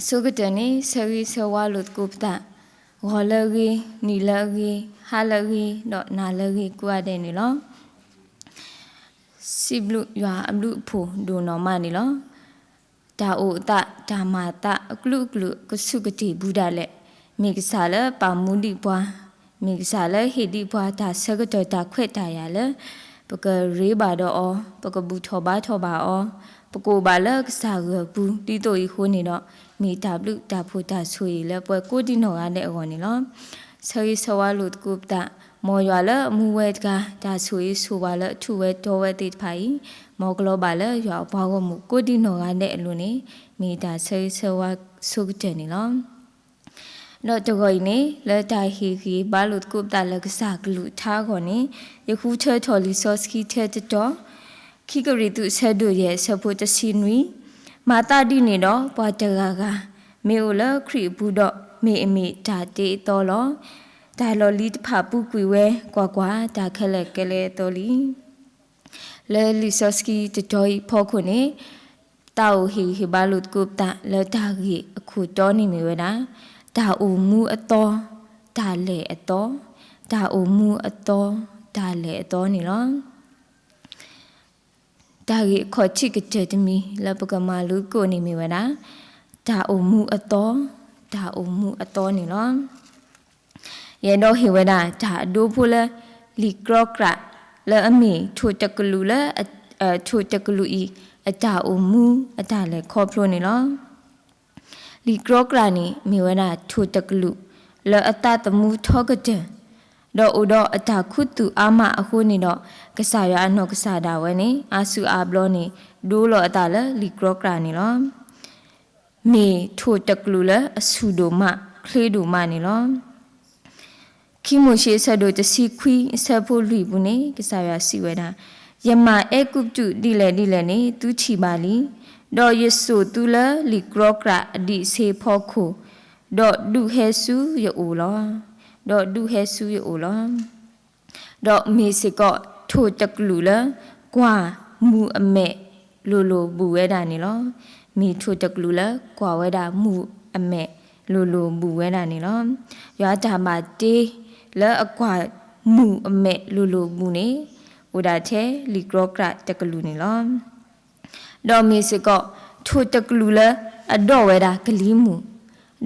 ဆိကတၢၢ်န့ၣ် ဆၢဂ့ၤဆၢဝါလိာ်သကိးပသး, ဂီၤလၢအဂ့ၤ, နံၤလၢအဂ့ၤ, ဟါလၢအဂ့ၤ, ဒီးနၤလၢအဂ့ၤကိးဂၤဒဲးန့ၣ်လီၤ. စံးဘျုးယွၤအဘျုးအဖှိၣ်ဒိၣ်နီၢ်မးန့ၣ်လီၤ. တၢ်အိၣ်အသး တၢ်မၤအသး အကလုာ်ကလုာ် ကဆူၣ်ကတ့ၢ်ဘူးဒၣ်လဲာ်, မ့ၢ်ကစၢ်လၢပာ်မူဒံးပှၤ, မ့ၢ်ကစၢ်လၢဟ့ၣ်ဒံးပှၤတၢ်ဆၢကတီၢ် တၢ်ခွဲးတၢ်ယာ်လၢ ပကရ့ဘၣ်ဒီးအီၤ, ပကဘူၣ်ထီၣ်ဘါထီၣ်ဘၣ်အီၤ, ပကအိၣ်ဘၣ်လၢကစၢ်ဂၢၢ်ပူၤ ဒ်သိးအံၤအဃိန့ၣ်ဒီး မ့ၢ်တၢ်ဘျုးတၢ်ဖှိၣ်တၢ်ဆိၣ်ဂ့ၤလၢပှၤကိးဒံနီၢ်ဂၤဒဲးအဂီၢ်န့ၣ်လီၤ. ဆၢဂ့ၤဆၢဝါလိာ်သကိးပသး, မ်ယွၤလၢအမူဝဲတဂၤ တၢ်ဆိၣ်ဂ့ၤဆိၣ်ဝါလၢအထူၣ်ဝဲတီဝဲသ့ၣ်တဖၣ်အံၤ, မ်ကလီၤဘၣ်လၢယွၤအပှၤဂီၢ်မုၢ်ကိးဒံနီၢ်ဂၤဒဲးအလိၤန့ၣ် မ့ၢ်တၢ်ဆၢဂ့ၤဆၢဝါဆိကတၢၢ်န့ၣ်လီၤ. ဒီးတဂီၤအံၤန့ၣ် လၢတၢ်ဟ့ၣ်ဂံၢ်ဟ့ၣ်ဘါလိာ်သကိးပသးလၢကစၢ်ကလုၢ်ကထါအဂီၢ်န့ၣ်, ယဃုထၢထီၣ်လံာ်စီဆှံထဲတတီၤ, ခံကရံၣ်သူး အဆၢဒိၣ်ယဲၢ် အဆၢဖိတဆံနွံ, မၤသးဒ်န့ၣ်ဒီး ပှၤတဂၤဂၤ မ့ၢ်အိၣ်လၢခရံာ်အပူၤဒီး မ့ၢ်အမ့ၢ်တၢ်တ့အသီလီၤ. တၢ်လီၢ်လံၤတဖၣ်ပူၤကွံာ်ဝဲ, ကွၢ်ကွၢ်, တၢ်ခဲလၢာ်ကဲလၢအသီလံ. လၢလံာ်စီဆှံတတီၤအံၤအဖီခိၣ်န့ၣ်, သးအိၣ်ဟ့ၣ်ဂံၢ်ဟ့ၣ်ဘါလိာ်သကိးပသးလၢတၢ်ဂ့ၢ်အခိၣ်တီန့ၣ်မ့ၢ်ဝဲဒၣ်, တၢ်အိၣ်မူအသီ, တၢ်လဲၤအသီ, တၢ်အိၣ်မူအသီ, တၢ်လဲၤအသီန့ၣ်လီၤ. တၢ်ဂ့ၢ်အခီၣ်ထံးကတၢၢ်တမံၤလၢပကမၤလိသကိးန့ၣ်မ့ၢ်ဝဲဒၣ်, တၢ်အိၣ်မူအသီ, တၢ်အိၣ်မူအသီန့ၣ်လီၤ. ယအဲၣ်ဒိးဟ့ၣ်ဝဲဒၣ်တၢ်အဒိဖိလၢ လံာ်ကြီကြး လၢအမ့ၢ်ထိၣ်တကလုာ်လၢ ထိၣ်တကလုာ်အံၤ အတၢ်အိၣ်မူအတၢ်လဲၤခီဖျိန့ၣ်လီၤ. လံာ်ကြီကြးန့ၣ် မ့ၢ်ဝဲဒၣ်ထိၣ်တကလုာ် လၢအသးသမူထီကတၢၢ်, ဒီးအိၣ်ဒီးအတၢ်ခူသူၣ်အါမးအဃိန့ၣ်ဒီး ကစၢ်ယွၤအနီၢ်ကစၢ်ဒၣ်ဝဲန့ၣ် အါစုအါဘျီန့ၣ် ဒိလီၤအသးလၢလံာ်ကြီကြးန့ၣ်လီၤ. မ့ၢ်ထိၣ်တကလုာ်လၢအဆူၣ်ဒိၣ်မး ချ့ဒိၣ်မးန့ၣ်လီၤ. ခံမိၤၡ့အဆၢဒိၣ်တဆံခွံအဆၢဖိလွံၢ်ပူၤန့ၣ် ကစၢ်ယွၤစံးဝဲဒၣ်, ယမၤအဲကူပတူးဒ်လဲၣ်ဒ်လဲၣ်န့ၣ် သုထံၣ်ဘၣ်လံ. ဒီးယစိာ်သုလၢလံာ်ကြီကြးအဒံးအဆ့အဖီခိၣ်, ဒီးဒုးဟဲဆူယအိၣ်လီၤ. ဒီးဒုးဟဲဆူယအိၣ်လီၤ. ဒီးမ့ၢ်စ့ၢ်ကီးထိၣ်တကလုာ်လၢ ကွၢ်မုၢ်အမဲာ်လိၤလိၤဘူးဝဲဒၣ်န့ၣ်လီၤ. မ့ၢ်ထိၣ်တကလုာ်လၢကွၢ်ဝဲဒၣ်မုၢ်အမဲာ်လိၤလိၤဘူးဝဲဒၣ်န့ၣ်လီၤ. ယွၤတၢ်ဘၣ်တ့လၢအကွၢ်မုၢ်အမဲာ်လိၤလိၤဘူးန့ၣ် အိၣ်ဒၣ်ထဲလံာ်ကြီကြးတကလုာ်န့ၣ်လီၤ. ဒီးမ့ၢ်စ့ၢ်ကီး ထိၣ်တကလုာ်လၢအဒီၣ်ဝဲဒၣ်ကလံၤမုၢ်,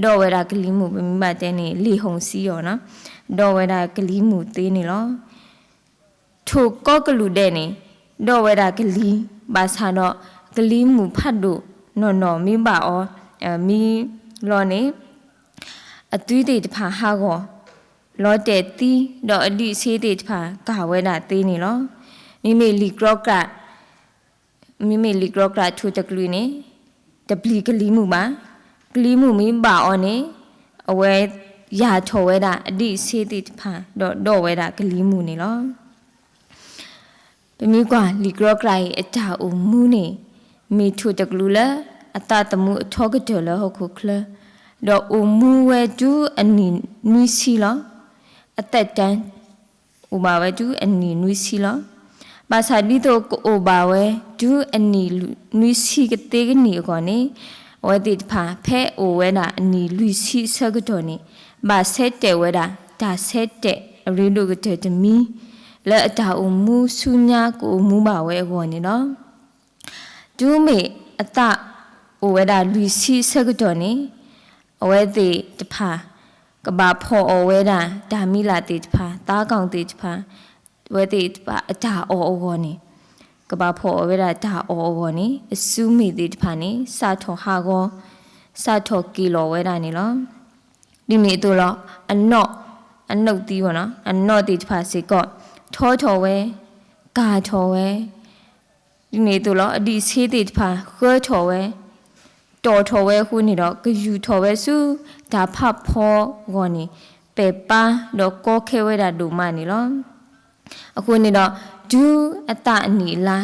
ဒီၣ်ဝဲဒၣ်ကလံၤမုၢ် ပမ့ၢ်ဘၣ်တဲန့ၣ် လံာ်ဟုၣ်စံအီၤနီၤ, ဒီၣ်ဝဲဒၣ်ကလံၤမုၢ်သ့န့ၣ်လီၤ. ထိၣ်ကိးကလုာ်ဒဲးန့ၣ် ဒီၣ်ဝဲဒၣ်ကလံၤ, ဘၣ်ဆၣ်ဒီးကလံၤမုၢ်ဖးဒိၣ်နီၢ်နီၢ်မ့ၢ်ဘၣ်အီၤ, မ့ၢ်လီၤန့ၣ် အသွံသ့ၣ်တဖၣ်ဟးဂီၤ, လီၤတဲာ်သံ, ဒီးအဒံးအဆ့သ့ၣ်တဖၣ်ကၢ်ဝဲဒၣ်သ့န့ၣ်လီၤ. မ့မ့ၢ်လံာ်ကြီကြး မ့မ့ၢ်လံာ်ကြီကြးထိၣ်တကလုာ်န့ၣ် တပျံၤကလံၤမုၢ်ဘၣ်. ကလံၤမုၢ်မ့ၢ်ဘၣ်အီၤန့ၣ် အဝဲယၢ်ထီၣ်ဝဲဒၣ်အဒံးအဆ့သ့ၣ်တဖၣ် ဒီးဒီၣ်ဝဲဒၣ်ကလံၤမုၢ်န့ၣ်လီၤ. ပမ့ၢ်ကွၢ်လံာ်ကြီကြးအံၤအတၢ်အိၣ်မူန့ၣ် မ့ၢ်ထိၣ်တကလုာ်လၢအသးသမူအထီကတၢၢ်လၢဟီၣ်ခိၣ်ချၢ, ဒီးအိၣ်မူဝဲတုၤအနံၣ်နွံဆံလီၤ. အသက်တမ်း အိၣ်ဘၣ်ဝဲတုၤအနံၣ်နွံဆံလီၤ. ဘၣ်ဆၣ်ဒ်သိးကအိၣ်ဘၣ်ဝဲတုၤအနံၣ်နွံဆံကသ့ကနံၣ်အဂီၢ်န့ၣ်, အဝဲသ့ၣ်တဖၣ်ဖဲအိၣ်ဝဲဒၣ်အနံၣ်လွံၢ်ဆံအဆၢကတီၢ်န့ၣ် ဘၣ်ဆဲးတဲာ်ဝဲဒၣ် တၢ်ဆဲးတဲာ်အရ့ဒိၣ်ကတၢၢ်တမံၤ လၢအတၢ်အိၣ်မူဆူညါကအိၣ်မူဘၣ်ဝဲအဂီၢ်န့ၣ်လီၤ. တုၤမ့ၢ်အသးအိၣ်ဝဲဒၣ်လွံၢ်ဆံအဆၢကတီၢ်န့ၣ်, အဝဲသ့ၣ်တဖၣ် ကဘၣ်ဖီၣ်အီၣ်ဝဲဒၣ်တၢ်မံၤလၢ်သ့ၣ်တဖၣ်, သါကီၢ်သ့ၣ်တဖၣ်, အဝဲသ့ၣ်တဖၣ်အတၢ်အီၣ်အဂီၢ်န့ၣ်, ကဘၣ်ဖီၣ်အီၣ်ဝဲဒၣ်တၢ်အီၣ်အဂီၢ်န့ၣ် အစုမ့ၣ်သ့ၣ်တဖၣ်န့ၣ် စးထီၣ်ဟးဂီၤ, စးထီၣ်က့ၤလီၤဝဲဒၣ်န့ၣ်လီၤ. ဒ်န့ၣ်အသိးလီၤ, အနီၣ်, အနီၣ်သံဝဲနီၤ, အနီၣ်သ့ၣ်တဖၣ်စ့ၢ်ကီး ထီထီၣ်ဝဲ, ကၢ်ထီၣ်ဝဲ, ဒ်န့ၣ်အသိးလီၤ, အဒံးဆ့သ့ၣ်တဖၣ် ဃၢထီၣ်ဝဲ, တီၣ်ထီၣ်ဝဲအဃိန့ၣ်ဒီး ကယူၤထီၣ်ဝဲဆူတၢ်ဖးဖီအဂီၢ်န့ၣ် ပဲာ်ပါဒီးကီခဲဝဲဒၣ်ဒိၣ်မးန့ၣ်လီၤ. အဃိန့ၣ်ဒီး တုၤအသးအနံၣ်အလါ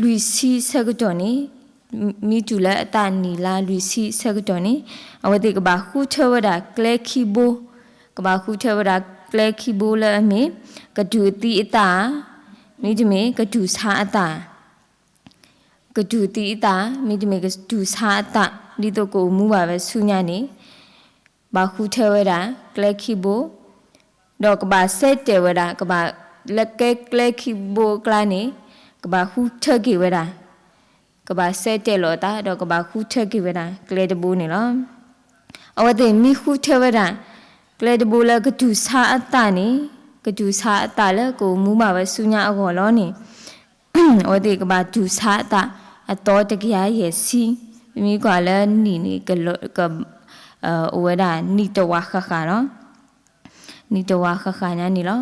လွံၢ်ဆံအဆၢကတီၢ်န့ၣ်, မ့ၢ်တုၤလၢအသးအနံၣ်အလါလွံၢ်ဆံအဆၢကတီၢ်န့ၣ်, အဝဲသ့ၣ်ကဘၣ်ဃုထၢဝဲဒၣ်ကျဲခံဘိ, ကဘၣ်ဃုထၢဝဲဒၣ်ကျဲခံဘိလၢအမ့ၢ် ကတူၢ်အသံအသး, မ့တမ့ၢ် ကတူၢ်ဆါအသး က ကတူၢ်သံအသး မ့တမ့ၢ်ကတူၢ်ဆါအသး ဒ်သိးကအိၣ်မူဘၣ်ဝဲဆူညါန့ၣ် ဘၣ်ဃုထၢဝဲဒၣ် ကျဲခံဘိ ဒီးကဘၣ်စဲတဲာ်ဝဲဒၣ် ကဘၣ်လၢကျဲ ကျဲခံဘိအကျါန့ၣ် ကဘၣ်ဃုထၢက့ၤဝဲဒၣ် ကဘၣ်စဲတဲာ်လီၤအသး ဒီးကဘၣ်ဃုထၢက့ၤဝဲဒၣ် ကျဲတဘိန့ၣ်လီၤ. အဝဲသ့ၣ်မ့ၢ်ဃုထၢဝဲဒၣ် ကျဲတဘိလၢကတူၢ်ဆါအသးန့ၣ် ကတူၢ်ဆါအသးလၢကအိၣ်မူဘၣ်ဝဲဆူညါအဂီၢ်လီၤန့ၣ် အဝဲသ့ၣ်ကဘၣ်တူၢ်ဆါအသး အသီတကယၤယဲၢ်ဆံ, ပမ့ၢ်ကွၢ်လၢနံၣ်န့ၣ် ကလၢ က အိၣ်ဝဲဒၣ်နံၣ်တဝာ်ဃၣ်ဃၣ်လီၤ. နံၣ်တဝာ်ဃၣ်ဃၣ်ညါန့ၣ်လီၤ.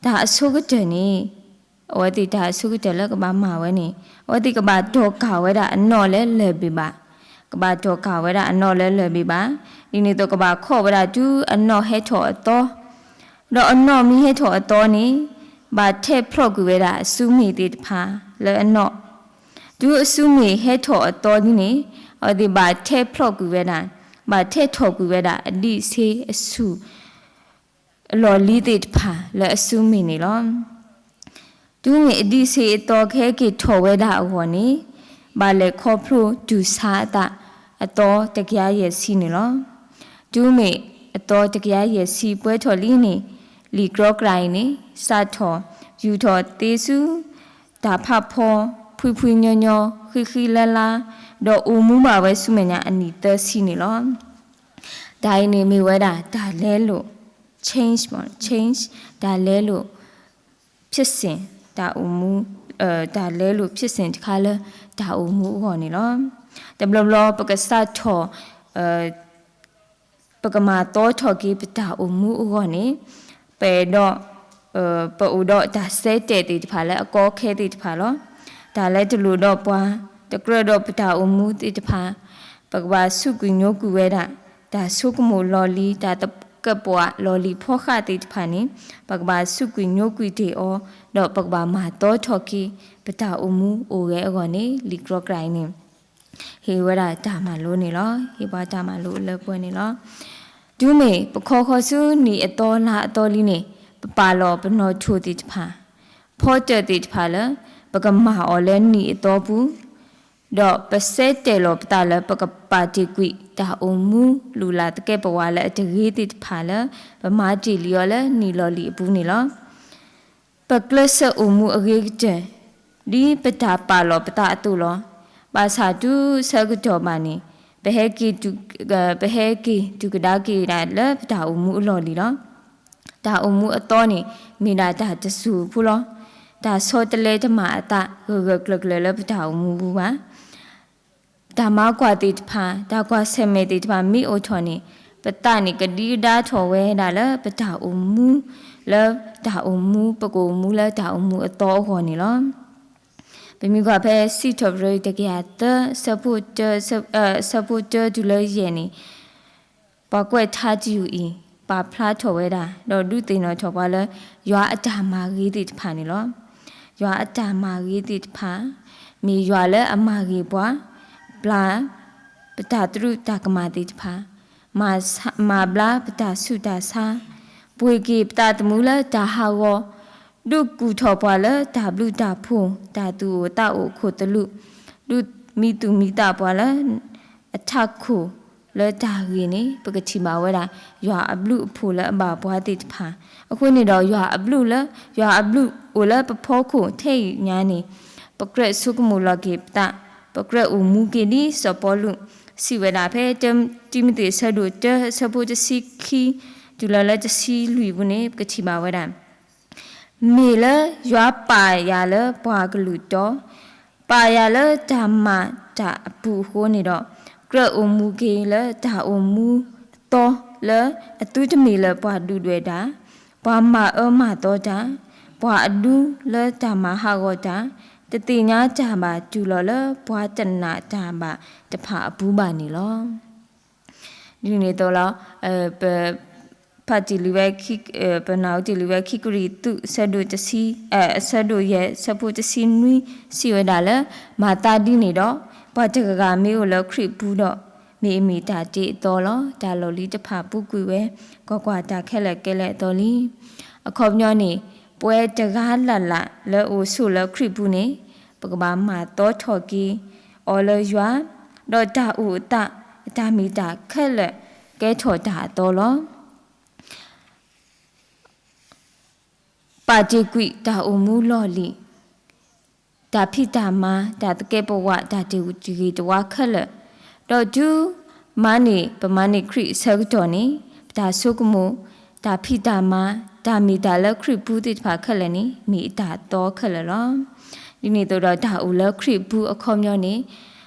တၢ်အဆိကတၢၢ်န့ၣ် အဝဲသ့ၣ်တၢ်အဆိကတၢၢ်လၢကဘၣ်မၤဝဲန့ၣ် အဝဲသ့ၣ်ကဘၣ်တီၢ်ကၢ်ဝဲဒၣ်အနီၣ်လၢလၢၢ်ဘ့ၣ်ဘၣ်, ကဘၣ်တီၢ်ကၢ်ဝဲဒၣ်အနီၣ်လၢလၢၢ်ဘ့ၣ်ဘၣ်, ဒ်န့ၣ်အသိးကဘၣ်ခီၣ်ဝဲဒၣ်တုၤအနီၣ်ဟဲထီၣ်အသီ ဒီးအနီၣ်မ့ၢ်ဟဲထီၣ်အသီန့ၣ် ဘၣ်ထဲဖျီၣ်ကွံာ်ဝဲဒၣ်အစုမ့ၢ်သ့ၣ်တဖၣ်လၢအနီၣ်, တုၤအစုမ့ၢ်ဟဲထီၣ်အသီဒ်န့ၣ် အဝဲသ့ၣ်ဘၣ်ထဲဖျီၣ်ကွံာ်ဝဲဒၣ်, ဘၣ်ထဲထီၣ်ကွံာ်ဝဲဒၣ်အဒံးဆ့အဆူၣ် လီၢ်လံၤသ့ၣ်တဖၣ်လၢအစုမ့ၢ်န့ၣ်လီၤ. တုၤမ့ၢ်အဒံးဆ့အသီကဟဲက့ၤထီၣ်ဝဲဒၣ်အဂီၢ်န့ၣ် ဘၣ်လဲၤခီဖျိတူၢ်ဆါအသး အသီတကယၤယဲၢ်ဆံန့ၣ်လီၤ. တုၤမ့ၢ်အသီတကယၤယဲၢ်ဆံပှဲၤထီၣ်လံန့ၣ် လံာ်ကြီကြၣ်အံၤန့ၣ် စးထီၣ်ယူာ်ထီၣ်သ့ဆူ တၢ်ဖးဖီ ဖှံဖှံညီညီ ဃံဃံလၤလၤ ဒီးအိၣ်မူဘၣ်ဝဲဆူမဲာ်ညါအနံၣ်သၢဆံန့ၣ်လီၤ. တၢ်အံၤန့ၣ်မ့ၢ်ဝဲဒၣ်တၢ်လဲလိာ် change, change တၢ်လဲလိာ် ဖြစ်စဉ် တၢ်အိၣ်မူ တၢ်လဲလိာ် ဖြစ်စဉ် တခါလၢတၢ်အိၣ်မူအဂီၢ်န့ၣ်လီၤ. တဘျီဘျီပကစးထီၣ် ပကမၤသီထီၣ်က့ၤပတၢ်အိၣ်မူအဂီၢ်န့ၣ် ပအဲၣ်ဒိး ပအိၣ်ဒီးတၢ်စဲတဲာ်သ့ၣ်တဖၣ်လၢအကီအခဲသ့ၣ်တဖၣ်လီၤ. တၢ်လၢတလိၣ်ဒီးပှၤ တကြၢးဒီးပတၢ်အိၣ်မူသ့ၣ်တဖၣ် ပကဘၣ်စူးကွံာ်ညိကွံာ်ဝဲဒၣ် တၢ်ဆိကမိၣ်လီၢ်လံၤ တၢ်သကဲးပဝးလီၢ်လံၤဖီဃာ်သ့ၣ်တဖၣ်န့ၣ် ပကဘၣ်စူးကွံာ်ညိကွံာ်တ့ၢ်အီၤ ဒီးပကဘၣ်မၤသီထီၣ်က့ၤ ပတၢ်အိၣ်မူအိၣ်ဂဲၤအဂီၢ်န့ၣ် လံာ်ကြီကြၣ်အံၤန့ၣ် ဟ့ၣ်ဝဲဒၣ်တၢ်မၤလိန့ၣ်လီၤ. ဟ့ၣ်ပှၤတၢ်မၤလိလၢပှဲၤန့ၣ်လီၤ. တုၤမ့ၢ်ပခီဃီၤဆူနံၣ်အသီလါအသီလံန့ၣ် ပပာ်လီၤပနီၣ်ထိၣ်သ့ၣ်တဖၣ် ဖီတၢၣ်သ့ၣ်တဖၣ်လၢ ပကမၤအီၤလၢနံၣ်အသီပူၤ ဒီးပစဲတဲာ်လီၤပသးလၢပကပာ်တ့ၢ်ကွံာ်တၢ်အိၣ်မူ လုၢ်လၢ်သကဲးပဝးလၢအတဂ့ၤသ့ၣ်တဖၣ်လၢ ပမၤတ့ၢ်လံအီၤလၢနံၣ်လီၢ်လံၤအပူၤန့ၣ်လီၤ. ပကျဲးစၢးအိၣ်မူအဂ့ၤကတၢၢ် ဒ်ပတၢ်ပာ်လီၤပသးအသိးလီၤ. ဘၣ်ဆၣ်တုၤဆၢကတီၢ်ဘၣ်န့ၣ် ပဟဲက့ၤ ပဟဲက့ၤတုၤကဒါက့ၤဒၣ်လၢပတၢ်အိၣ်မူအလီၢ်လံၤလီၤ. တၢ်အိၣ်မူအသီန့ၣ် မ့ၢ်ဒၣ်တၢ်တစိၤဖိလီၤ. တၢ်ဆီတလဲတမၤအသးဂၢၢ်ဂၢၢ်ကျၢၤကျၢၤလၢပတၢ်အိၣ်မူပူၤဘၣ်. တၢ်မၤကွၢ်သ့ၣ်တဖၣ် တၢ်ကွၢ်ဆၢၣ်မဲာ်သ့ၣ်တဖၣ်မ့ၢ်အိၣ်ထီၣ်န့ၣ် ပသးန့ၣ်ကဒံကဒါထီၣ်ဝဲဒၣ်လၢပတၢ်အိၣ်မူ လၢတၢ်အိၣ်မူ ပကအိၣ်မူလၢတၢ်အိၣ်မူအသီအဂီၢ်န့ၣ်လီၤ. ပမ့ၢ်ကွၢ်ဖဲစံးထီၣ်ပတြၢၤတကယၤသၢ ဆၢဖိတၢတုၤလၢယဲၢ်န့ၣ် ပှၤကွဲးထါတယုၢ်အံၤ ပာ်ဖျါထီၣ်ဝဲဒၣ် ဒီးဒုးသ့ၣ်နီၣ်ထီၣ်ပှၤလၢ ယွၤအတၢ်မၤဂ့ၤသ့ၣ်တဖၣ်န့ၣ်လီၤ. ယွၤအတၢ်မၤဂ့ၤသ့ၣ်တဖၣ် မ့ၢ်ယွၤလၢအမၤဂ့ၤပှၤ, ဘျါ ပတၢ်သရူးတၢ်ကမၣ်သ့ၣ်တဖၣ်, မၤဘျါပတၢ်ဆူးတၢ်ဆါ, ပှ့ၤက့ၤပသးသမူလၢတၢ်ဟးဂီၤ, ဒုးကူၣ်ထီၣ်ပှၤလၢတၢ်ဘျုးတၢ်ဖှိၣ် တၢ်သူၣ်အိၣ်သးအိၣ်ခိၣ်သလုး, ဒုးမံသူၣ်မံသးပှၤလၢ အထးခိၣ်လၢတၢ်ဂ့ၤန့ၣ် ပကထံၣ်ဘၣ်ဝဲဒၣ် ယွၤအဘျုးအဖှိၣ်လၢအဘၣ်ပှၤသ့ၣ်တဖၣ်. အဃိန့ၣ်ဒီးယွၤအဘျုးလၢ ယွၤအဘျုးအိၣ်လၢပဖီခိၣ်ထဲအံၤညါန့ၣ် ပကြၢးဆိကမိၣ်လီၤက့ၤပသး, ပကြၢးအိၣ်မူက့ၤဒ်စီၤပီလူး စံးဝဲဒၣ်ဖဲ တံၤမသ့းဆၢဒိၣ်တၢ ဆၢဖိတဆံခံ တုၤလီၤလၢတဆံလွံၢ်ပူၤန့ၣ် ပကထံၣ်ဘၣ်ဝဲဒၣ် မ့ၢ်လၢယွၤပာ်ယၤလၢပှၤကလုာ်တီ, ပာ်ယၤလၢတၢ်မၤတၢ်အပူၤအဃိန့ၣ်ဒီး, ကြၢးအိၣ်မူက့ၤလၢတၢ်အိၣ်မူအသီလၢအသုတမ့ၢ်လၢပှၤဒုၣ်ဒွဲၣ်တၢ်, ပှၤမၤအၢမၤသီတၢ်, ပှၤအဒူလၢတၢ်မၤဟးဂီၤတၢ်, တသ့ၣ်ညါတၢ်ဘၣ်တုၤလီၤလၢပှၤတနာ်တၢ်ဘၣ်တဖၣ်အပူၤဘၣ်န့ၣ်လီၤ. ဒ်န့ၣ်အသိးလီၤ, ပ ဖးတ့ၢ်လံဝဲ ပနၢ်ဟူတ့ၢ်လံဝဲခံကရံၣ်သူး ဆၢဒိၣ်တဆံ, အဆၢဒိၣ်ယဲၢ် ဆၢဖိတဆံနွံ စံးဝဲဒၣ်လၢ မၤသးဒ်န့ၣ်ဒီး, ပှၤတဂၤဂၤမ့ၢ်အိၣ်လၢခရံာ်ပူၤဒီး, မ့ၢ်အမ့ၢ်တၢ်တ့အသီလီၤ. တၢ်လီၢ်လံၤတဖၣ်ပူၤကွံာ်ဝဲ, ကွၢ်ကွၢ်, တၢ်ခဲလၢာ်ကဲလၢအသီလံ. အခီပညီန့ၣ်, ပဝဲတဂၤလၢ်လၢ်လၢအိၣ်ဆိးလၢခရံာ်ပူၤန့ၣ်, ပကဘၣ်မၤသီထီၣ်က့ၤ အီၤလၢယွၤ, ဒီးတၢ်အိၣ်အသး, အတၢ်မ့ၢ်တၢ်ခဲလၢာ်ကဲထီၣ်တၢ်အသီလီၤ. ပာ်တ့ၢ်ကွံာ်တၢ်အိၣ်မူလီၢ်လံၤ, တၢ်ဖံးတၢ်မၤ, တၢ်သကဲးပဝး, တၢ်တဂ့ၤတဝါခဲလၢာ်, ဒီးတုၤမၤန့ၢ် ပမၤန့ၢ်ခရံာ်အဆၢကတီၢ်န့ၣ် ပတၢ်ဆိကမိၣ်, တၢ်ဖံးတၢ်မၤ, တၢ်မ့ၢ်တၢ်လၢခရံာ်ပူၤသ့ၣ်တဖၣ်ခဲလၢာ်န့ၣ် မ့ၢ်အတၢ်အသီခဲလၢာ်လီၤ. ဒ်န့ၣ်အသိးဒီးတၢ်အိၣ်လၢခရံာ်ပူၤအခီပညီန့ၣ်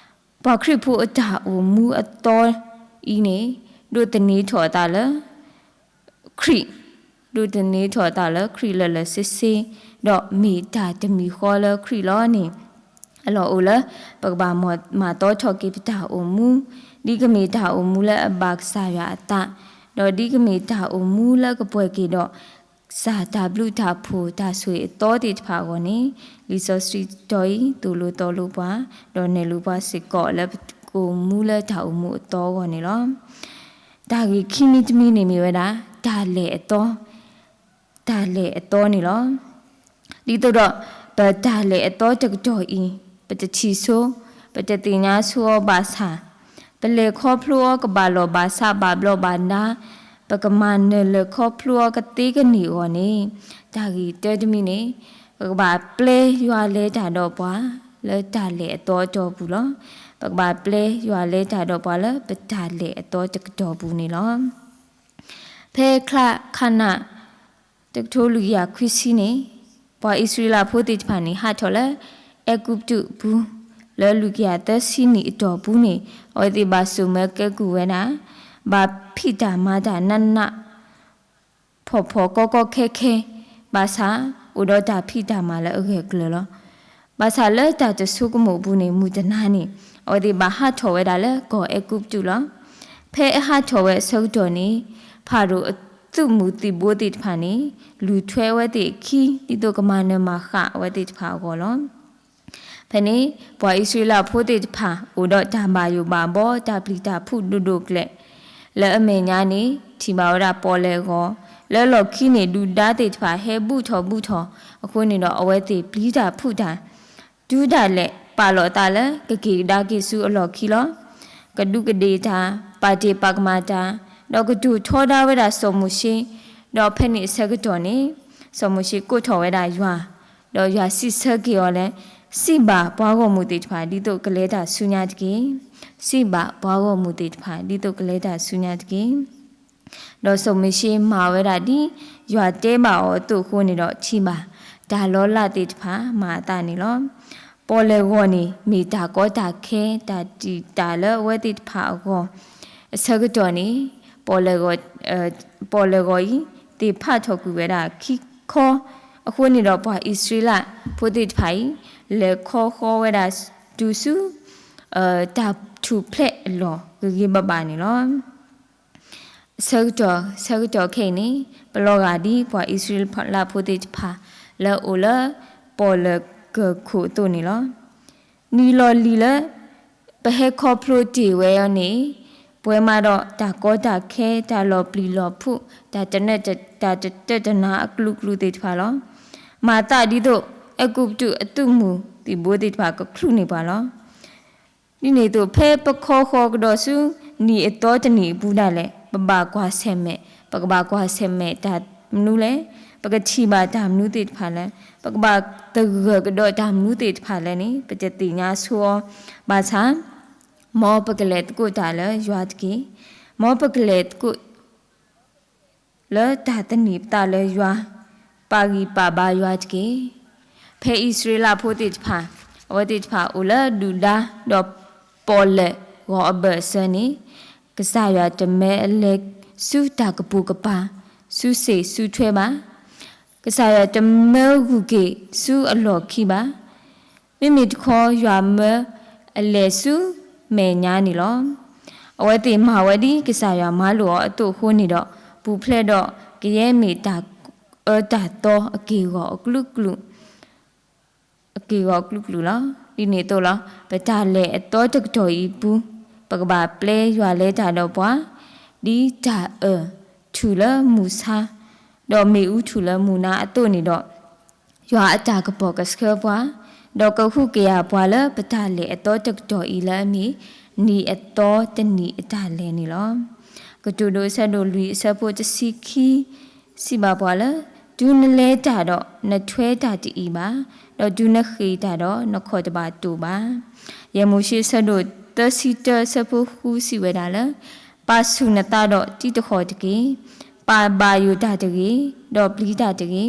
ပှၤခရံာ်ဖိအတၢ်အိၣ်မူအသီအံၤန့ၣ် ဒိးသန့ၤထီၣ်အသးလၢ ခရံာ်, ဒိးသန့ၤထီၣ်အသးလၢခရံာ်လၢာ်လၢာ်ဆ့ဆ့, ဒီးမ့ၢ်တၢ်တမံၤဃီလၢခရံာ်လီၤန့ၣ် အလီၢ်အိၣ်လၢ ပကဘၣ်မၤသီထီၣ်က့ၤပတၢ်အိၣ်မူ, ဒ်ကမ့ၢ်တၢ်အိၣ်မူလၢအဘၣ်ကစၢ်ယွၤအသး, ဒီးဒ်ကမ့ၢ်တၢ်အိၣ်မူလၢကပှဲၤက့ၤဒီး ကစၢ်တၢ်ဘျုးတၢ်ဖှိၣ်တၢ်ဆိၣ်ဂ့ၤအသီသ့ၣ်တဖၣ်အဂီၢ်န့ၣ် လံာ်စီဆှံတီအံၤ သိၣ်လိသီလိပှၤ, ဒီးနဲၣ်လိပှၤစ့ၢ်ကီးလၢပကအိၣ်မူလၢတၢ်အိၣ်မူအသီအဂီၢ်န့ၣ်လီၤ. တၢ်ဂ့ၢ်ခံမံၤတမံၤန့ၣ်မ့ၢ်ဝဲဒၣ် တၢ်လဲၤအသီ, တၢ်လဲၤအသီန့ၣ်လီၤ. ဒ်သိးဒီး ပတၢ်လဲၤအသီတကတီၢ်အံၤ ပတထံၣ်ဆိ, ပတသ့ၣ်ညါဆိအီၤဘၣ်ဆၣ်, ပလဲၤခီဖျိအီၤကဘၣ်လီၢ်ဘၣ်စးဘၣ်ဘျီးဘၣ်ဒါ, ပကမၤနၢၤလၢာ်ခီဖျိအီၤကသ့ကန့ၢ်အဂီၢ်န့ၣ်, တၢ်ဂ့ၢ်တၢတမံၤန့ၣ် ပကဘၣ်ပျဲယွၤလဲၤတၢ်ဒီးပှၤ လၢတၢ်လဲၤအသီအတီၢ်ပူၤလီၤ. ပကဘၣ်ပျဲယွၤလဲၤတၢ်ဒီးပှၤလၢပတၢ်လဲၤအသီတကတီၢ်ပူၤန့ၣ်လီၤ. ဖဲချါခါနၣ် တကထိလွံၢ်ကယၤခွံဆံန့ၣ်, ပှၤအံၣ်စရ့လးဖိသ့ၣ်တဖၣ်န့ၣ် ဟးထီၣ်လၢအဲၤကူပတူးအပူၤ လၢလွံၢ်ကယၤသၢဆံနံၣ်အတီၢ်ပူၤန့ၣ် အဝဲသ့ၣ်ဘၣ်စိာ်မၢကဲကုၢ်ဝဲဒၣ်, ဘၣ်ဖံးတၢ်မၤတၢ်နးနး ဖှီၣ်ဖှီၣ်ကီကီခဲခဲ, ဘၣ်ဆၣ် အိၣ်ဒီးတၢ်ဖံးတၢ်မၤလၢအဂၢၢ်ကျၢၤလီၤ. ဘၣ်ဆၣ်လၢတၢ်တဆိကမိၣ်အပူၤန့ၣ် မုၢ်တနၤန့ၣ် အဝဲသ့ၣ်ဘၣ်ဟးထီၣ်ဝဲဒၣ်လၢကီၢ်အဲၤကူပတူးလီၤ. ဖဲအဟးထီၣ်ဝဲအဆၢကတီၢ်န့ၣ် ဖၤရိၤအသုးမုၢ်သံၣ်ဘိသ့ၣ်တဖၣ်န့ၣ် လူၤထွဲအဝဲသ့ၣ်အခံ ဒ်သိးကမၤနၢၤမၤဃၣ်အဝဲသ့ၣ်တဖၣ်အဂီၢ်လီၤ. ဖဲန့ၣ် ပှၤအံၣ်စရ့လးဖိသ့ၣ်တဖၣ် အိၣ်ဒီးတၢ်ဘၣ်ယိၣ်ဘၣ်ဘီ တၢ်ပျံၤတၢ်ဖုးဒိၣ်ဒိၣ်ကျဲၤ လၢအမဲာ်ညါန့ၣ် ထံၣ်ဘၣ်ဝဲဒၣ်ပီၣ်လဲၣ်ဂီၤ, လၢလီၢ်ခံန့ၣ် ဒုၣ်ဒါသ့ၣ်တဖၣ်ဟဲဘူၣ်ထီၣ်ဘူၣ်ထီၣ်အဃိန့ၣ်ဒီး အဝဲသ့ၣ်ပျံၤတၢ်ဖုးတၢ် တုၤဒၣ်လဲာ် ပာ်လီၤအသးလၢကက့ၤကဒါက့ၤဆူအလီၢ်ခံလီၤ. ကဒူးကဒ့ၣ်တၢ်, ပာ်တ့ၢ်ပာ်ကမၣ်တၢ်, ဒီးကတိၤထီဒါဝဲဒၣ်စီၤမိၤၡ့, ဒီးဖဲန့ၣ်အဆၢကတီၢ်န့ၣ် စီၤမိၤၡ့ကိးထီၣ်ဝဲဒၣ်ယွၤ, ဒီးယွၤစံးဆၢက့ၤအီၤလၢ စံးဘၣ်ပှၤဂီၢ်မုၢ်သ့ၣ်တဖၣ် ဒ်သိးကလဲၤတၢ်ဆူညါတက့ၢ်. စံးဘၣ်ပှၤဂီၢ်မုၢ်သ့ၣ်တဖၣ် ဒ်သိးကလဲၤတၢ်ဆူညါတက့ၢ်. ဒီးစီၤမိၤၡ့မၤဝဲဒၣ်ဒ်ယွၤတဲဘၣ်အီၤအသိးအဃိန့ၣ်ဒီး ထံၣ်ဘၣ်တၢ်လီၤလးသ့ၣ်တဖၣ်မၤအသးန့ၣ်လီၤ. ပီၣ်လဲၣ်ဂီၤန့ၣ် မ့ၢ်တၢ်ကီတၢ်ခဲ တၢ်တံာ်တာ်လၢအဝဲသ့ၣ်တဖၣ်အဂီၢ် အဆၢကတီၢ်န့ၣ် ပီၣ်လဲၣ်ဂီၤအံၤ သ့ၣ်ဖးထီၣ်ကွံာ်ဝဲဒၣ်ခံခီ, အဃိန့ၣ်ဒီးပှၤအံၣ်စရ့လးဖိသ့ၣ်တဖၣ်အံၤ လဲၤခီဃီဝဲဒၣ်တုၤဆူ တၢ်ထူၣ်ဖျဲးအလီၢ်ဂ့ၤဂ့ၤဘၣ်ဘၣ်န့ၣ်လီၤ. ဆၢကတီၢ် ဆၢကတီၢ်ခဲအံၤန့ၣ် ပလီၤဂာ်ဒ်ပှၤအံၣ်စရ့လးဖိသ့ၣ်တဖၣ် လၢအအိၣ်လၢပီၣ်လဲၣ်ကၢၢ်ခိၣ်အသိးန့ၣ်လီၤ. နံၣ်လီၤလံၤလၢ ပဟဲခီဖျိတ့ၢ်ဝဲအီၤန့ၣ် ပှဲၤမးဒီးတၢ်ကီတၢ်ခဲ တၢ်လီၤပျံၤလီၤဖုး တၢ်တနၢ တၢ်တတၢၢ်တနါအကလုာ်ကလုာ်သ့ၣ်တဖၣ်လီၤ. မၤသးဒ်သိး အဲၤကူပတူးအသုးမုၢ်သံၣ်ဘိသ့ၣ်တဖၣ်ကချုးန့ၢ်ပှၤလီၤ. ဒ်န့ၣ်အသိး ဖဲပခီဃီကဒီးဆူ နံၣ်အသီတနံၣ်အပူၤဒၣ်လဲာ် ပဘၣ်ကွၢ်ဆၢၣ်မဲာ်, ပကဘၣ်ကွၢ်ဆၢၣ်မဲာ်တၢ်မနုၤလဲၣ်, ပကထံၣ်ဘၣ်တၢ်မနုၤသ့ၣ်တဖၣ်လဲၣ်, ပကဘၣ်သဂၢၢ်ကဒီးတၢ်မနုၤသ့ၣ်တဖၣ်လဲၣ်န့ၣ် ပတသ့ၣ်ညါဆိအီၤ ဘၣ်ဆၣ် မ်ပကလဲၤသကိးတၢ်လၢယွၤတက့ၢ်. မ်ပကလဲၤသကိး လၢတၢ်သန့ၤပသးလၢယွၤ, ပာ်ဂံၢ်ပာ်ဘါယွၤတက့ၢ်. ဖဲအံၣ်စရ့လးဖိသ့ၣ်တဖၣ် အဝဲသ့ၣ်တဖၣ်အိၣ်လၢဒုၣ်ဒါဒီးပီၣ်လဲၣ်ဂီၤအဘၢၣ်အစၢၤန့ၣ် ကစၢ်ယွၤတမၢအလဲၤဆူတၢ်ကပိာ်ကပၤ ဆူစ့ၣ်ဆူထွဲဘၣ်. ကစၢ်ယွၤတမၢဂုာ်က့ၤဆူအလီၢ်ခံဘၣ်. မ့မ့ၢ်တခီ ယွၤမၢအလဲၤဆူမဲာ်ညါန့ၣ်လီၤ. အဝဲသ့ၣ်မၤဝဲဒ်ကစၢ်ယွၤမၤလိာ်အီၤအသိးအဃိန့ၣ်ဒီး ပူၤဖျဲးဒီးကယဲၢ်မ့ၢ်တၢ်အၢတၢ်သီ အက့ၢ်ဂီၤအကလုာ်ကလုာ် အက့ၢ်ဂီၤအကလုာ်ကလုာ်လီၤ. ဒ်န့ၣ်အသိးလီၤ. ပတၢ်လဲၤအသီတကတီၢ်အံၤအပူၤ ပကဘၣ်ပျဲယွၤလဲၤတၢ်ဒီးပှၤ ဒ်တၢ်အၢၣ်ထူၣ်လၢမုၢ်ဆါ ဒီးမ့ၣ်အူထူၣ်လၢမုၢ်နၤအသိးန့ၣ်ဒီး ယွၤအတၢ်ကပီၤကဆှၢပှၤ, ဒီးကဟုကယာ်ပှၤလၢပတၢ်လဲၤအသီတကတီၢ်အံၤလၢအမ့ၢ် နံၤအသီတနံၤအတၢ်လဲၤန့ၣ်လီၤ. ကတိၤဒိအဆၢဒိၣ်လွံၢ်အဆၢဖိတဆံခံ စံးဘၣ်ပှၤလၢ တုၤနလဲၤတၢ်ဒီး နထွဲတၢ်တအံၤဘၣ်, ဒီးတုၤနဃ့ၢ်တၢ်ဒီး နခီၣ်တဘၣ်တိာ်ဘၣ်. ယဲၢ်မိၤၡ့အဆၢဒိၣ်သၢဆံတၢအဆၢဖိဃုစံးဝဲဒၣ်လၢ ပာ်ဆူၣ်နသးဒီးတံၤသကိးတက့ၢ်. ပာ်ဘၣ်ယိၣ်တၢ်တဂ့ၤ, ဒီးပျံၤတၢ်တဂ့ၤ.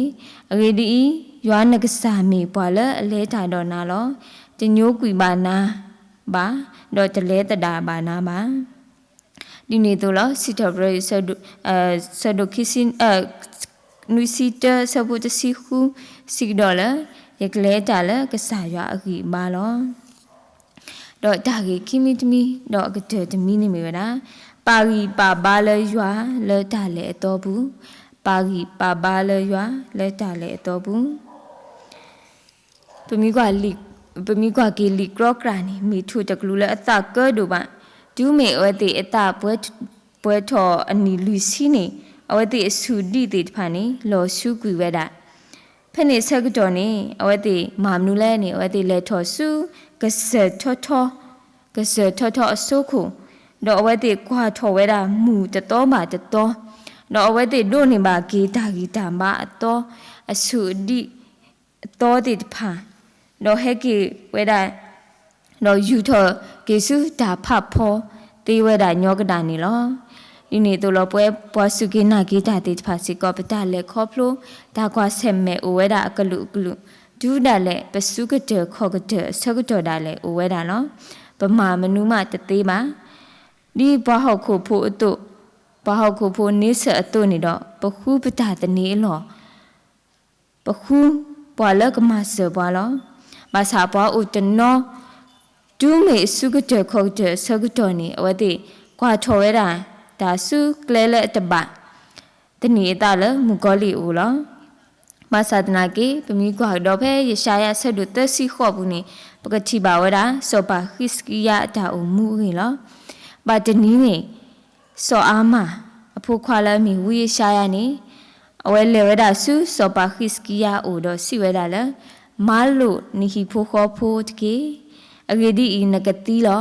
အဂ့ၢ်ဒ်အံၤ, ယွၤနကစၢ်မ့ၢ်ပှၤလၢအလဲၤတၢ်ဒီးနၤလီၤ. တညိကွံာ်ဘၣ်နၤဘၣ်, ဒီးတလဲၤသဒၣ်ဘၣ်နၤဘၣ်. ဒ်န့ၣ်အသိးလီၤ. စံးထီၣ်ပတြၢၤ ဆၢဒိၣ်ခံဆံ, နွံဆံတၢ ဆၢဖိတဆံဃု စံးကဒီးလၢ ယကလဲၤတၢ်လၢကစၢ်ယွၤအဂံၢ်အဘါလီၤ. ဒီးတၢ်ဂ့ၢ်ခံမံၤတမံၤ ဒီးအကတၢၢ်တမံၤန့ၣ်မ့ၢ်ဝဲဒၣ် ပာ်ဂံၢ်ပာ်ဘါလၢယွၤလၢတၢ်လဲၤအသီပူၤ, ပာ်ဂံၢ်ပာ်ဘါလၢယွၤလၢတၢ်လဲၤအသီပူၤ. ပမ့ၢ်ကွၢ်လံာ်, ပမ့ၢ်ကွၢ်က့ၤလံာ်ကြီကြၢ်န့ၣ် မ့ၢ်ထိၣ်တကလူးလၢအသးကၢဒိၣ်ဘၣ်. တုၤမ့ၢ်အဝဲသ့ၣ်အသးပှဲၤထီၣ်အနံၣ်လွံၢ်ဆံန့ၣ် အဝဲသ့ၣ်အဆူၣ်ဒံၣ်သ့ၣ်တဖၣ်န့ၣ် လီၤဆူကွံာ်ဝဲဒၣ်. ဖဲန့ၣ်ဆၢကတီၢ်န့ၣ် အဝဲသ့ၣ်မၤမနုၤလဲၣ်န့ၣ် အဝဲသ့ၣ်လဲၤထီၣ်ဆူ ကစၢၢ်ထီထီ, ကစၢၢ်ထီထီအစိခိၣ်, ဒီးအဝဲသ့ၣ်ကွၢ်ထီၣ်ဝဲဒၣ်မုၢ်တသီဘၣ်တသီ, ဒီးအဝဲသ့ၣ်ဒိးန့ၢ်ဘၣ်က့ၤတၢ်ဂံၢ်တၢ်ဘါအသီ, အဆူၣ်အဒံၣ် အသီသ့ၣ်တဖၣ်, ဒီးဟဲက့ၤဝဲဒၣ်, ဒီးယူာ်ထီၣ်က့ၤဆူတၢ်ဖးဖီသ့ဝဲဒၣ်ညီကဒၣ်န့ၣ်လီၤ. ဒ်န့ၣ်အသိးလီၤ ပဝဲပှၤစူၢ်က့ၤနာ်က့ၤတၢ်သ့ၣ်တဖၣ်စ့ၢ်ကီး ပတၢ်လဲၤခီဖျိ တၢ်ကွၢ်ဆၢၣ်မဲာ်အိၣ်ဝဲဒၣ်အကလုာ်ကလုာ်, တုၤဒၣ်လဲာ်ပစုကတၢၢ်ခီၣ်ကတၢၢ်အဆၢကတီၢ်ဒၣ်လဲာ်အိၣ်ဝဲဒၣ်လီၤ. ပမၤမနုၤမးတသ့ဘၣ်. ဒ်ပှၤဟီၣ်ခိၣ်ဖိအသိး, ပှၤဟီၣ်ခိၣ်ဖိန့ဆၢၣ်အသိးန့ၣ်ဒီး ပဃုပတၢ်သန့ၤအလီၢ် ပဃုပှၤလၢကမၤစၢၤပှၤလီၤ. ဘၣ်ဆၣ်ပှၤအိၣ်တနီၤ တုၤမ့ၢ်အစုကတၢၢ်ခီၣ်ကတၢၢ်အဆၢကတီၢ်န့ၣ် အဝဲသ့ၣ်ကွၢ်ထီၣ်ဝဲဒၣ် တၢ်ဆူကျဲလၢအတဘၣ် သန့ၤအသးလၢမုၣ်ကီၤလံၢ်အအိၣ်လီၤ. ဘၣ်ဆၣ်သနာ်က့ ပမ့ၢ်ကွၢ်ကဒီးဖဲယၡါယၤအဆၢဒိၣ်သၢဆံဃိးပူၤန့ၣ် ပကထံၣ်ဘၣ်ဝဲဒၣ် စီၤပၤဃံးစကံယၤအတၢ်အိၣ်မူအဂ့ၢ်လီၤ. ဘၣ်တနံၤန့ၣ် စီၤအၤမၣ်အဖိခွါလၢအမ့ၢ်ဝံယၡါယၤန့ၣ် အဝဲလဲၤဝဲဒၣ်ဆူစီၤပၤဃံးစကံယၤအအိၣ်ဒီးစံးဝဲဒၣ်လၢ မၤလိာ်နဟံၣ်ဖိဃီဖိတက့ၢ်. အဂ့ၢ်ဒ်အံၤ, နကသံလီၤ.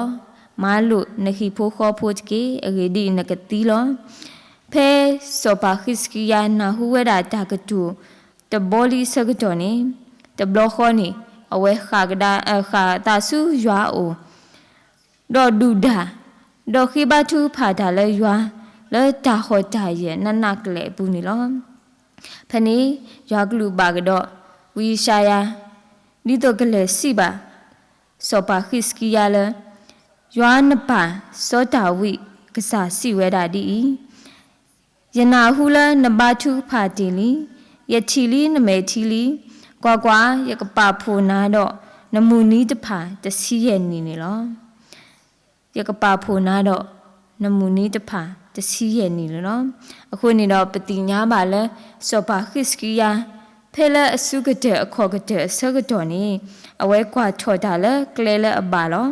မၤလိာ်နဟံၣ်ဖိဃီဖိတက့ၢ်. အဂ့ၢ်ဒ်အံၤ, နကသံလီၤ. ဖဲစီၤပၤဃံးစကံယၤနၢ်ဟူဝဲဒၣ်တၢ်ကတိၤတဘီလံအဆၢကတီၢ်န့ၣ်, တဘျီဃီန့ၣ် အဝဲဃၣ်ကဒါ, ဃၣ်အသးဆူယွၤအအိၣ် ဒီးဒုၣ်ဒါ, ဒီးဃ့ဘါထုကဖၣ်တၢ်လၢယွၤ လၢတၢ်ဟီၣ်တၢ်ယၢၢ်နးနးကလဲာ်အပူၤန့ၣ်လီၤ. ဖဲန့ၣ် ယွၤကလုၢ်ဘၣ်ကဒီး ဝံယၡါယၤ ဒ်သိးကလဲၤစံးဘၣ် စီၤပၤဃံးစကံယၤလၢ ယွၤနပၢ်စီၤဒၤဝံးကစၢ်စံးဝဲဒၣ်ဒ်အံၤ, ယနၢ်ဟူလၢနဘါထုကဖၣ်တ့ၢ်လံ, ယထံၣ်လံနမဲာ်ထံလံ, ကွၢ်ကွၢ်, ယကပာ်ဖှိၣ်နၤဒီးနမုၢ်နံၤတဖၣ်တဆံယဲၢ်နံၣ်န့ၣ်လီၤ. ယကပာ်ဖှိၣ်နၤဒီးနမုၢ်နံၤတဖၣ်တဆံယဲၢ်နံၣ်န့ၣ်လီၤ. အဃိန့ၣ်ဒီး ပသ့ၣ်ညါဘၣ်လၢ စီၤပၤဃံးစကံယၤ ဖဲလၢအစုကတၢၢ်အခီၣ်ကတၢၢ်အဆၢကတီၢ်န့ၣ် အဝဲကွၢ်ထီၣ်တၢ်လၢကျဲလၢအဘၣ်လီၤ.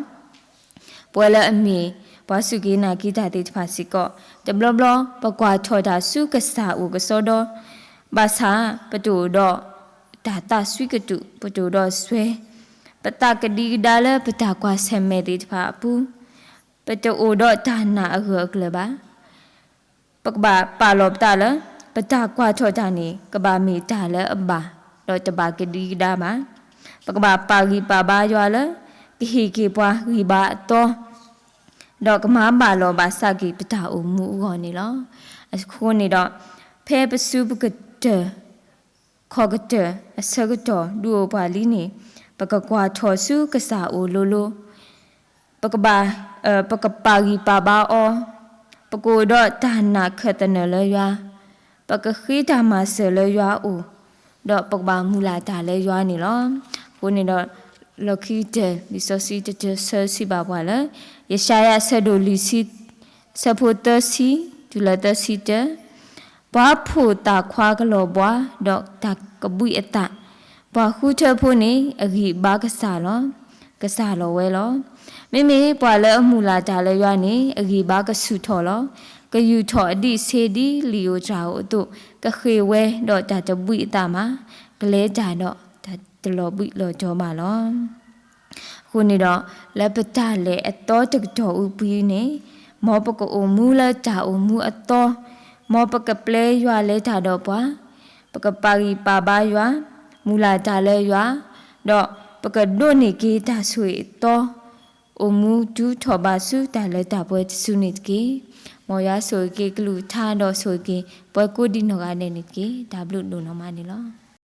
ပဝဲလၢအမ့ၢ်ပှၤစူၢ်က့ၤနာ်က့ၤတၢ်သ့ၣ်တဖၣ်စ့ၢ်ကီး တဘျီဘျီ ပကွၢ်ထီၣ်တၢ်ဆူကစၢ်အအိၣ်ကစီဒီ, ဘၣ်ဆၣ်ပတအိၣ်ဒီးတၢ်သးစွံကတုာ်, ပတအိၣ်ဒီးစွဲ, ပသးကဒံကဒါလၢပတၢ်ကွၢ်ဆၢၣ်မဲာ်သ့ၣ်တဖၣ်အပူၤ, ပတအိၣ်ဒီးတၢ်နာ်အဂၢၢ်အကျၢၤဘၣ်. ပကဘၣ်ပာ်လီၤပသးလၢ ပတၢ်ကွၢ်ထီၣ်တၢ်န့ၣ် ကဘၣ်မ့ၢ်တၢ်လၢအဘၣ်, ဒီးတဘၣ်ကဒံကဒါဘၣ်. ပကဘၣ်ပာ်ဂံၢ်ပာ်ဘါယွၤလၢ ကဟ့ၣ်က့ၤပှၤဂံၢ်ဘါအသီ, ဒီးကမၤဘၣ်လီၤဘၣ်စးက့ၤပတၢ်အိၣ်မူအဂီၢ်န့ၣ်လီၤ. အဃိန့ၣ်ဒီး ဖဲပစုပကတၢၢ် ခီၣ်ကတၢၢ်အဆၢကတီၢ်ဒုးအိၣ်ပှၤလံန့ၣ် ပကကွၢ်ထီၣ်ဆူကစၢ်အအိၣ်လိၤလိၤ, ပကဘၣ်, ပကပာ်ဂံၢ်ပာ်ဘါအီၤ, ပကအိၣ်ဒီးတၢ်နာ်ခၢၣ်သနၢၣ်လၢယွၤ, ပကဃ့တၢ်မၤစၢၤလၢယွၤအအိၣ်, ဒီးပကဘၣ်မုၢ်လၢ်တၢ်လၢယွၤန့ၣ်လီၤ. အဃိန့ၣ်ဒီး လီၢ်ခံကတၢၢ် လံာ်စီဆှံတတၢၢ်ဆၢစံးဘၣ်ပှၤလၢ ယၡါယၤအဆၢဒိၣ်လွံၢ်ဆံ ဆၢဖိသၢဆံ တုၤလၢသၢဆံတၢ, ပှၤဖိၣ်သၣ်ခွါကလီၤဘှါ ဒီးတၢ်ကဘှံးအသး, ပှၤဃုထၢဖိန့ၣ် အဂံၢ်ဘါကစၢ်လီၤ. ကစၢ်လီၤဝဲလီၤ. မ့မ့ၢ်ပှၤလၢအမုၢ်လၢ်တၢ်လၢယွၤန့ၣ် အဂံၢ်ဘါကဆူၣ်ထီၣ်လီၤ. ကယူာ်ထီၣ်အဒံးဆှံဒ်လံာ်ဧိၤတြၤဧိၤအသိး, ကဃ့ၢ်ဝဲဒီးတၢ်တဘှံးအသးဘၣ်, ကလဲၤတၢ်ဒီးတၢ် တလီၤဘှံးလီၤတီၤဘၣ်လီၤ. အဃိန့ၣ်ဒီး လၢပတၢ်လဲၤအသီတကတီၢ်အူပူၤန့ၣ်, မ်ပကအိၣ်မူလၢတၢ်အိၣ်မူအသီ, မ်ပကပျဲယွၤလဲၤတၢ်ဒီးပှၤ, ပကပာ်ဂံၢ်ပာ်ဘါယွၤ, မုၢ်လၢ်တၢ်လၢယွၤ, ဒီးပကဒိးန့ၢ်က့ၤတၢ်ဆိၣ်ဂ့ၤအသီ, အိၣ်မူတုၤထီၣ်ဘးဆူတၢ်လၢတၢ်ပှဲၤတစုန့ၣ်တက့ၢ်. မ်ယွၤဆိၣ်ဂ့ၤက့ၤကလုၢ်ကထါဒီးဆိၣ်ဂ့ၤက့ၤ ပှၤကိးဒံနီၢ်ဂၤဒဲးန့ၣ်တက့ၢ်. တၢ်ဘျုးဒိၣ်နီၢ်မးန့ၣ်လီၤ.